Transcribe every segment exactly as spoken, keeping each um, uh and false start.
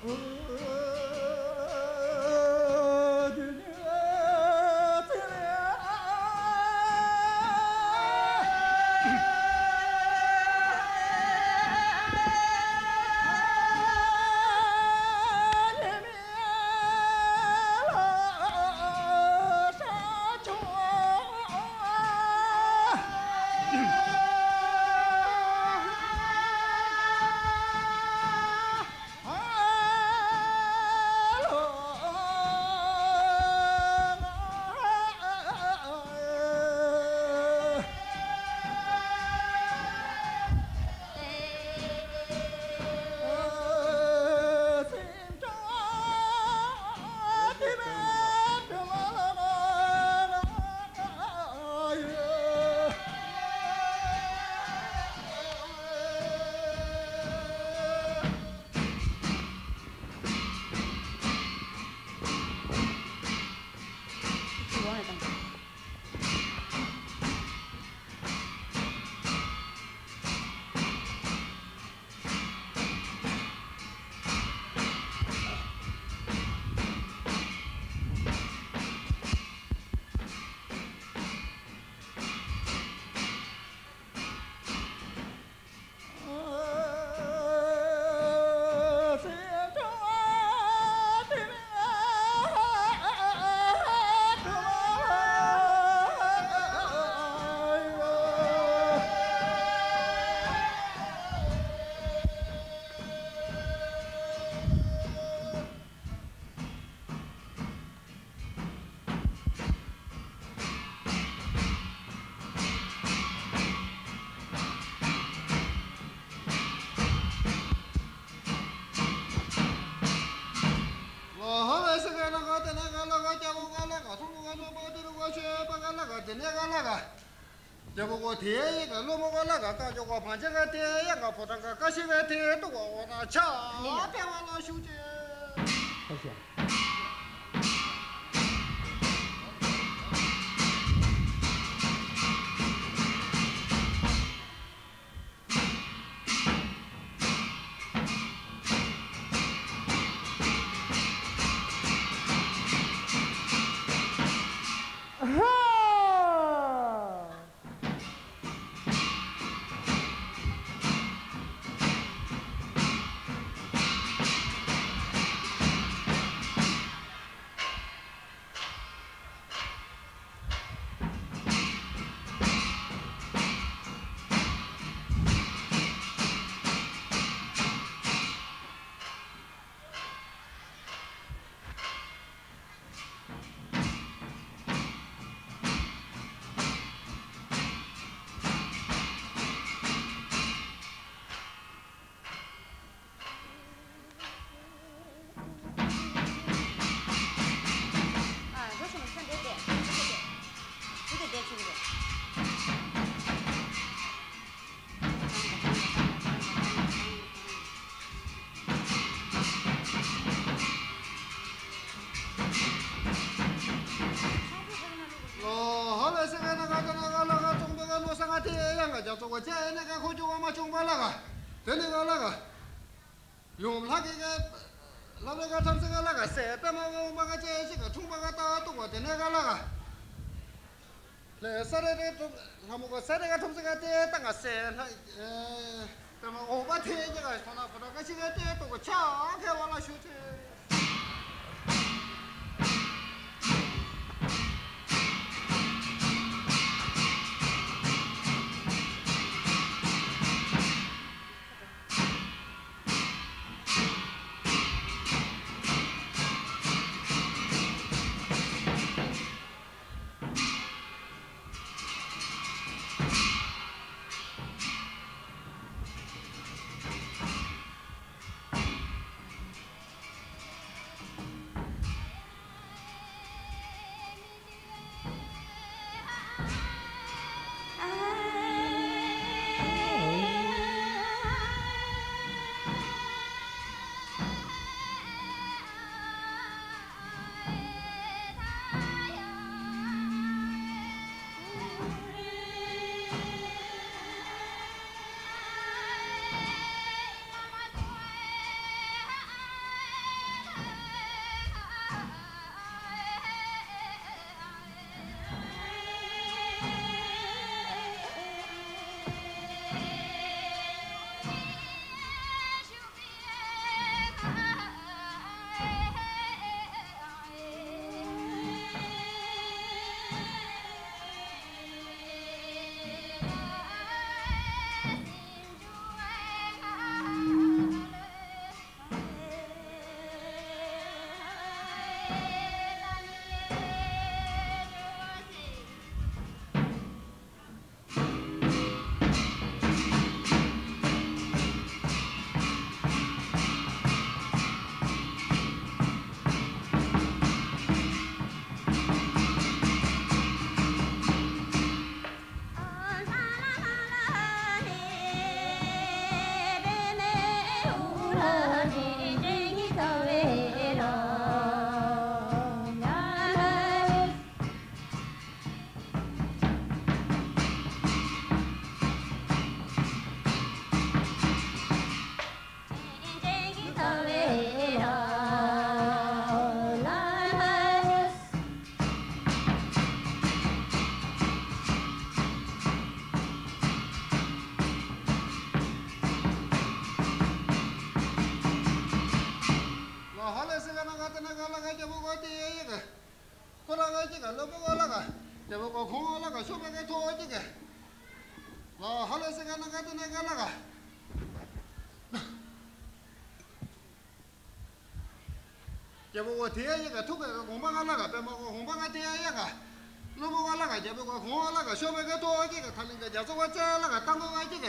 ལོ་ཧོ་བའི་སེ་ག་ལ་ག་དེ་ནས་ག་ལ་ག་རྒྱལ་པོ་ག་ལ་ག་ཚོང་པ་ག་ཚོང་པ་དེ་རུ་ག་ཆོས་པ་ག་ལ་ག་དེ་ནས་ག་ལ་ག་རྒྱལ་པོ་གོ་དེ་ཡི་ག་ལོ་མོ་ག་ལ་ག་ཀ་ཅོ་ག་ཕང་ཆེ་ག་དེ་ཡ་ག་ཕོ་བྲང་ག་ཀ་ཤི་ག་དེ་ཏུ་ག་འོ་ན་ཆ་ཕེ་བ་ལ་ཤུ་ཅེ། ལོ་ཧོ་ལེ་སེ་ག་ན་ག་ཅ་ན་ག་ལ་ག་ཙོང་པེ་ག་ལོ་ས་ག་ཏེ་ཡང་ག་ཇ་ཙོ་ག་ཅེ་ནེ་ག་ཁོ་ཅོ་ག་མ་ཅུང་པ་ལ་ག་ཏེ་ནེ་ག་ལ་ག་ཡོང་ལྷ་གི་ག་ལ་ལ་ག་ཐམ་སེ་ག་ལ་ག་སེ་པེ་མ་ག་འོང་པ་ག་ཅེ་ཞིག་ག་ཁྲུང་པ་ག་ཏ་ཏོ་ག་ཏེ་ནེ་ག་ལ་ག་ལྷ་ས་རེ་རེ་ཐོབ་ལྷ་མོ་ག་ས་རེ་ག་ཐོབ་ས་ག་ཏེ་ཏ་ག་སེ་ལྷ་ཨེ་ཏ་མ་འོ་པ་ཐེ་ཉེ་ག་ཁོ་ན་ཕོ་ཏ་ག་ཤི་ག་ཏེ་ཏོ་ག་ཆ་ཁེ་བ་ལ་ཤུ་ཏེ། ལ་ཧ་ལས་སི་ག་ན་ག་ཏི་ན་ག་ལ་ག་རྒྱལ་པོ་གོ་ཏི་ཡེ་ཡེ་ག་ཁོ་ར་ག་ཅི་ག་ལོ་པོ་ག་ལ་ག་རྒྱལ་པོ་གོ་ཁོང་ག་ལ་ག་ཤོ་པེ་ག་ཐོ་ཅི་ག་ལ་ཧ་ལས་སི་ག་ན་ག་ཏི་ན་ག་ལ་ག་རྒྱལ་པོ་གོ་ཏི་ཡེ་ཡེ་ག་ཐུག་ག་གོང་པ་ག་ལ་ག་པེ་མ་གོ་གོང་པ་ག་ཏི་ཡེ་ཡེ་ག་ལོ་པོ་ག་ལ་ག་རྒྱལ་པོ་གོ་ཁོང་ག་ལ་ག་ཤོ་པེ་ག་ཐོ་ཅི་ག་ཐ་ལིང་ག་རྒྱ་ཚོ་ག་ཙེ་ལ་ག་ཏང་གོ་ག་ཅི་ག་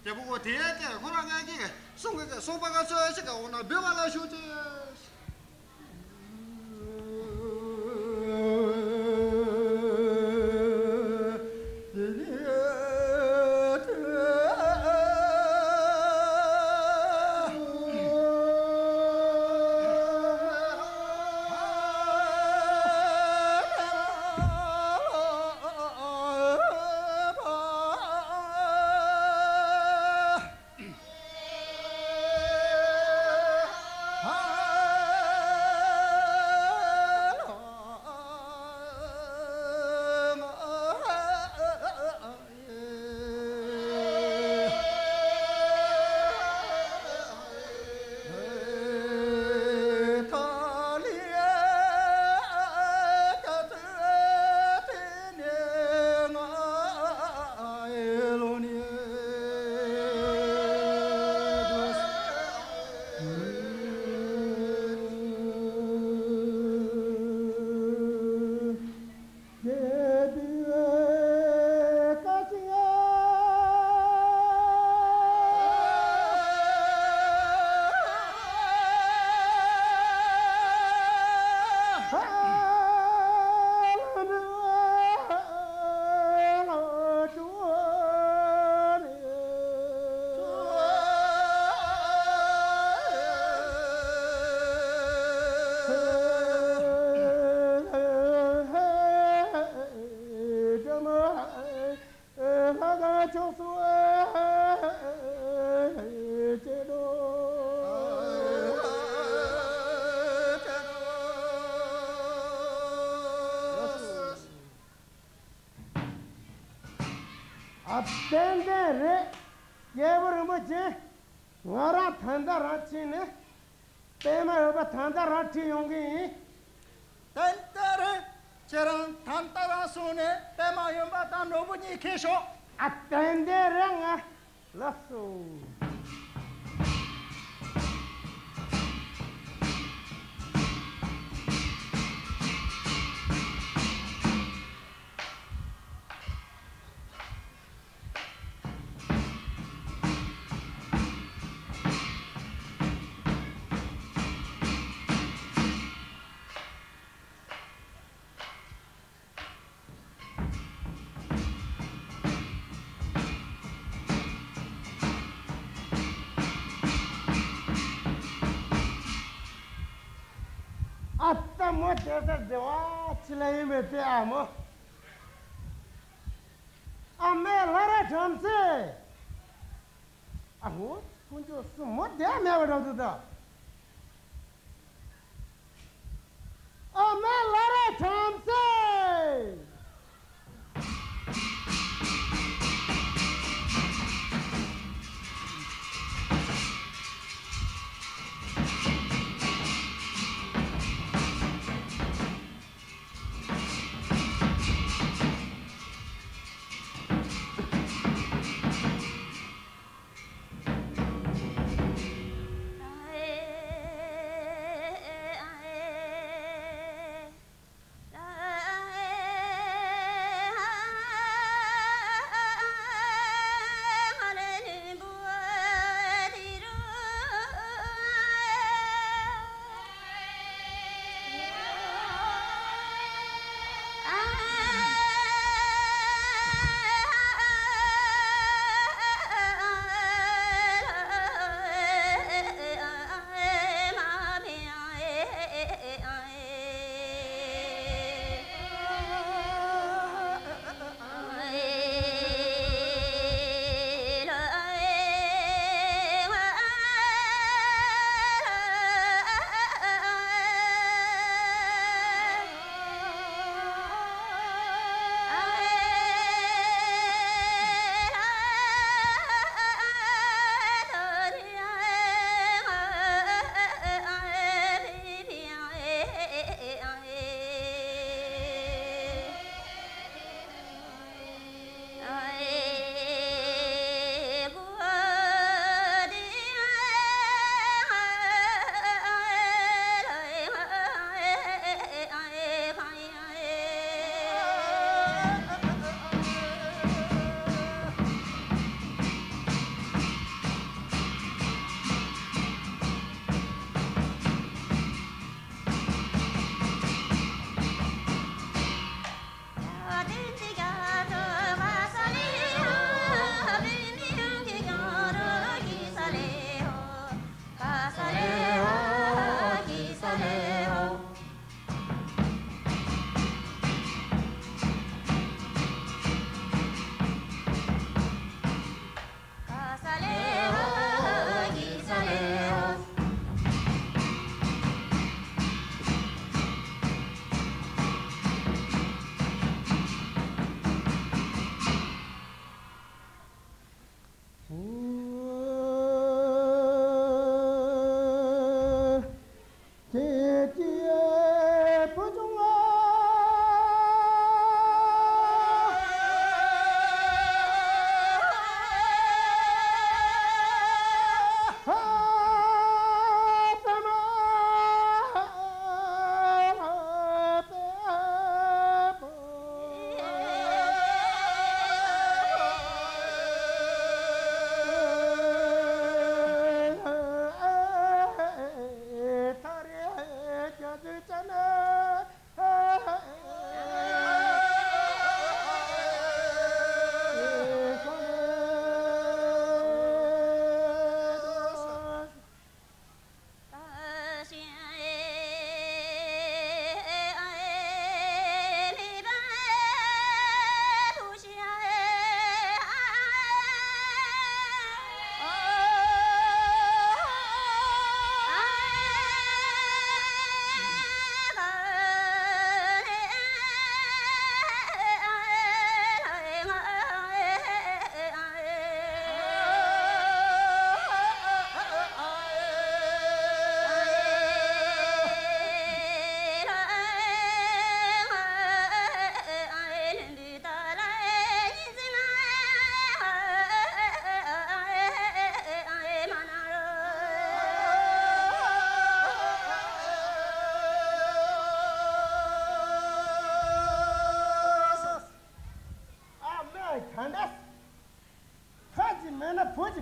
རྒྱལ་པོ་གོ་ཏི་ཡེ་ཅི་ག་ཁོ་ར་ག་ཅི་ག་སུང་ག་ག་སུང་པ་ག་ཙེ་ཅི་ག་འོ་ན་བེ་བ་ལ་ཤུ་ཅི། ཨ་ཏན་ཏན་རེད། རྒྱལ་པོ་རིན་པོ་ཆེ། ང་རང་ད་ལྟ་རང་ཕྱིན་ནས། པད་མ་འོད་པ་ད་ལྟ་རང་ཁྲིད་ཡོང་གི་ཡིན། ཏན་ཏན་རེད། ཁྱེད་རང་ད་ལྟ་རང་སོང་ནས་པད་མ་འོད་པ་དང་ནོར་བུ་གཉིས་ཁྱེར་ཤོག་ཨ་ཏན་ཏན་རེད། ང་ལགས་སོ། ཨ་ལྟ་མོ་དེ་ལྟར་བདེ་བ་ཅི་ལ་ཡིན་མེད་དེ་ཨ་མོ། ཨ་མའི་ལྷ་ར་བྲམ་ཟེ། ཨ་ཧོ། དཀོན་མཆོག་གསུམ་མོ་དེ་མེད་པ་འགྲོ་འདུག་ད། ཨ་མའི་ལྷ་ར་བྲམ་ཟེ།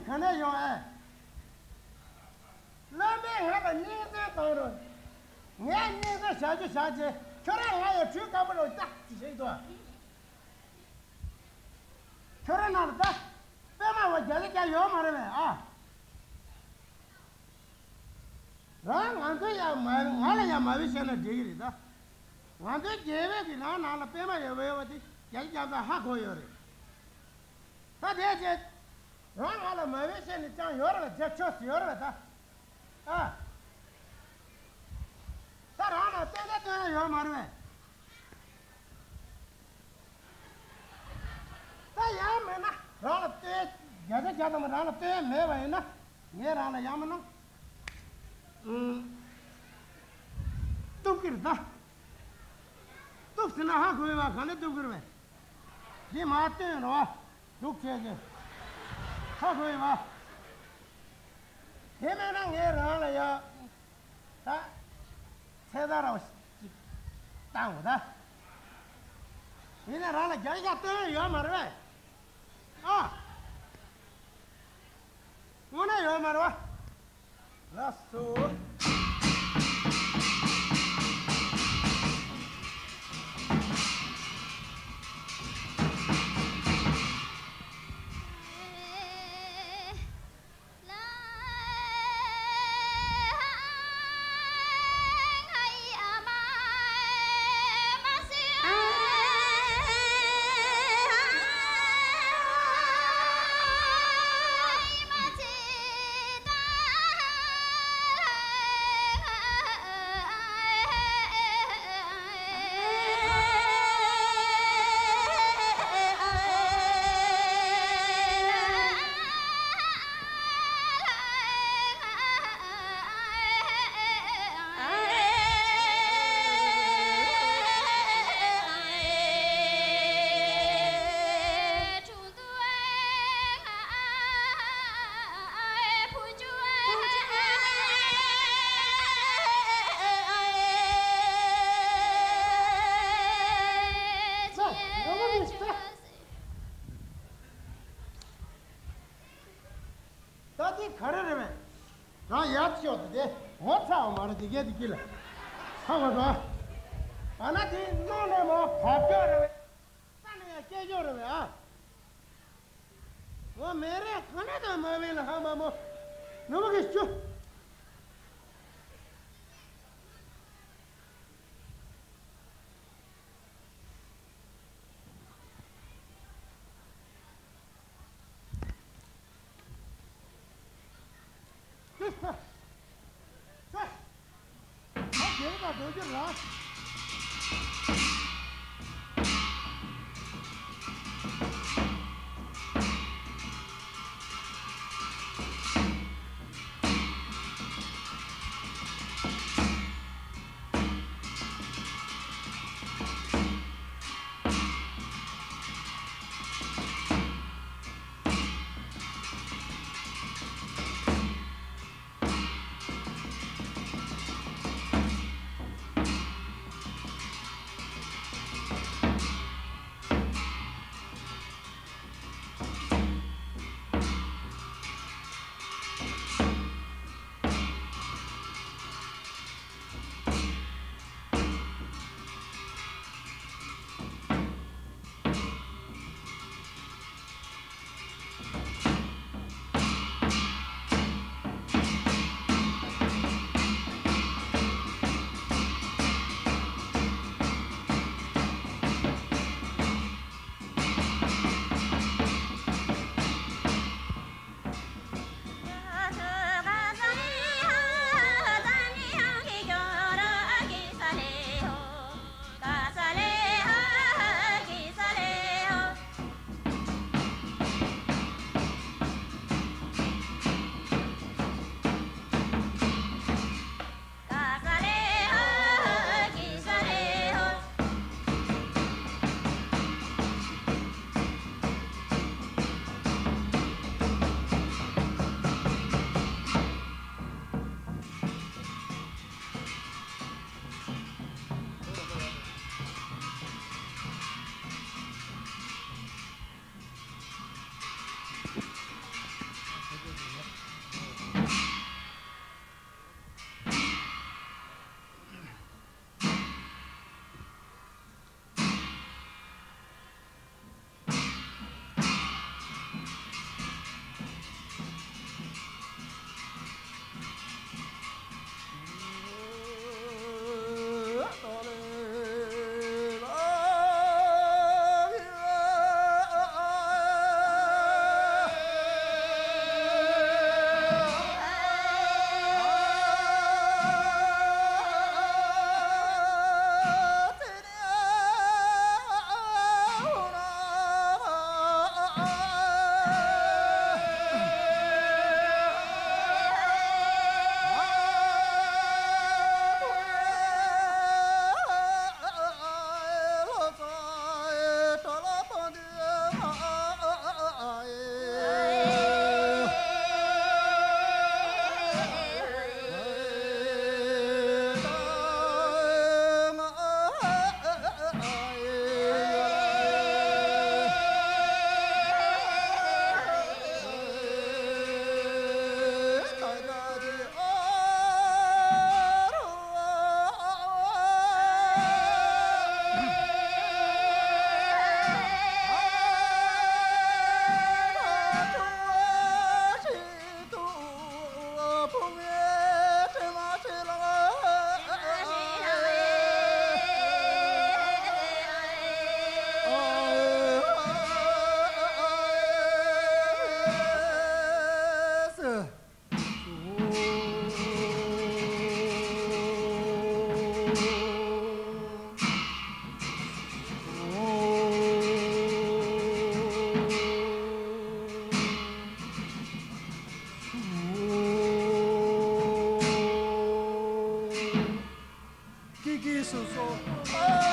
ག་ནས་ཡོང་ཨེ། བློན་པོས་ང་ལ་སྙིང་རྗེ་བཏང་རོགས། ངས་སྙིང་རྗེ་བྱ་རྒྱུ་བྱ་རྗེས་ཁྱོད་རང་ང་ཡང་གྲོས་དཀར་པོ་རོགས་ཀྱག་ཅིག་བྱེད་དོ། ཁྱོད་རང་ནང་ལ་ད་པད་མ་བ་རྒྱ་ལི་རྒྱ་ཡོད་མ་རེད་པས་ཨ། རང་ང་ཚོ་ཡང་མ་ང་ལ་ཡང་མ་བེད་བཤད་ན་འགྲིག་གི་རེད་ད། ང་ཚོའི་རྒྱལ་བོད་ཀྱི་རང་ནང་ལ་པད་མ་ཡོད་པ་ཡོད་པ་དེ་རྒྱ་ལི་རྒྱ་ཚ་ཧ་གོ་ཡོད་རེད། ད་དེ་རྗེས། རང་ང་ལ་མ་བེད་བཤད་ནས་ཅང་ཡོད་རེད་པས་རྒྱ་ཆོས་སུ་ཡོད་རེད་པས་ད། ཨ། ད་རང་ལ་བསྟན་ད་བསྟན་ཡ་ཡོད་མ་རེད་པས། ད་ཡང་མེད་ན་རང་ལ་བསྟན་ཡ་བརྒྱ་ཆ་བརྒྱ་ཐམ་པ་རང་ལ་བསྟན་ཡ་མེད་པ་ཡིན་ན་ངས་རང་ལ་ཡང་མིན་ན། ཨུམ། གཏུབ་ཀྱི་རེད་ད། གཏུབ་ཟེར་ན་ཧ་གོ་ཡོད་པ་ག་ནས་གཏུབ་ཀྱི་རེད་པས། འདི་མ་བསྟན་རོགས། སྡུག་ཆེ་ཆེ། ཧ་གོ་ཡོད་པ། དེ་མེད་ན་ངས་རང་ལ་ཡ། ད། ཚེ་ད་རོགས་ཅིག་བཏང་དགོས་ད། ཡིན་ན་རང་ལ་རྒྱ་ཡིག་སྟོན་ཡོད་མ་རེད་པས། ཨ། དངོས་གནས་ཡོད་མ་རེད་པ། ལགས་སོ། ད་འདི་ག་རེ་རེད་པས། རང་ཡར་ཤོག་དེ་དེ་ངོ་ཚ་བ་མ་རེད་དེ་གས་དེ་ཀི་ལ། ཧ་གོ་སོང་། ཨ་ན་དེ་ནང་ནས་མ་བབ་ཀྱོག་རེད་པས། ས་ནས་ཡང་སྐད་ཀྱོག་རེད་པས་ཨ། ངོ་མེ་རེ་ག་ནས་དང་མ་བེད་ལ་ཧ་མ་མོ། ནུ་མ་གི་ཤུ། སོ་སོ།